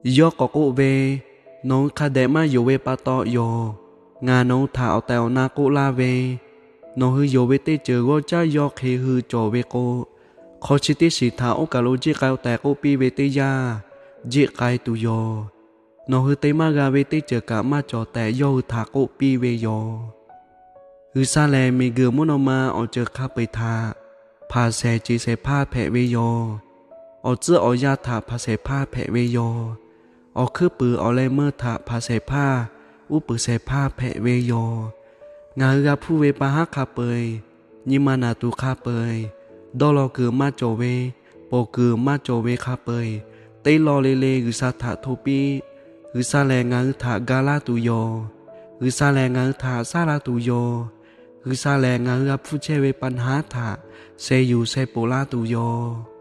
Yawˇ k'awꞈ k'oˆ ve, Nawˬ hui hk'a dehꞈ maˇ yonˍ ve pa taw yoˬ. Ngaˬ nawˬ hui htaꞈ awˬ tehˬ awˬ na k'oˆ laˇ ve, nawˬ hui yonˍ ve teˇ ceuˬ g'awˇ caˉ yawˇ hk'e hui cawˬ ve k'o, hk'aw chi teˇ shiˍ htaꞈ oˇ kaˬ lo jiˆ k'ai-o tehꞈ k'oˆ piˇ ve teˇ yanˇ, jiˆ k'ai tuˬ yoˬ. Nawˬ hui te maˇ g'a ve teˇ ceuˬ kaꞈ maˇ cawˬ tehꞈ yawˇ hui htaꞈ k'oˆ piˇ ve yoˬ. G'uiˬsha lehˬ, miˬguiˬ mvuhˇ naw ma awˬ ceuˬ hk'a peu-eˬ htaꞈ hpanˍ shehˍ ceˬ shehˍ hpaˇ hpehꞈ ve yoˬ. Awˬ tcuhˉ awˬ yanˇ htaꞈ hpanˍ shehˍ hpaˇ hpehꞈ ve yoˬ. Awˬ hkuiˉ puiˍ awˬ leh meuˇ htaꞈ hpanˍ shehˍ hpaˇ, uˉ peunˍ shehˍ hpaˇ hpehꞈ ve yoˬ. Ngaˬ hui g'a hpuˇ ve pa haˉ hk'a peu-eˬ, nyi ma naˬ tuˬ hk'a peu-eˬ, dawˇ law kuiˬ maˇ cawˬ ve, ponˬ kuiˬ maˇ cawˬ ve hk'a peu-eˬ, teˇ law le le G'uiˬsha htaꞈ hto piˇ. G'uiˬsha lehˬ ngaˬ hui htaꞈ ga laˇ tuˬ yoˬ. G'uiˬsha lehˬ ngaˬ hui htaꞈ shaˉ la tuˬ yoˬ. G'uiˬsha lehˬ ngaˬ hui g'a hpuˇ chehˇ ve pa haˉ htaꞈ sheh yuˬ sheh poˍ laˇ tuˬ yoˬ.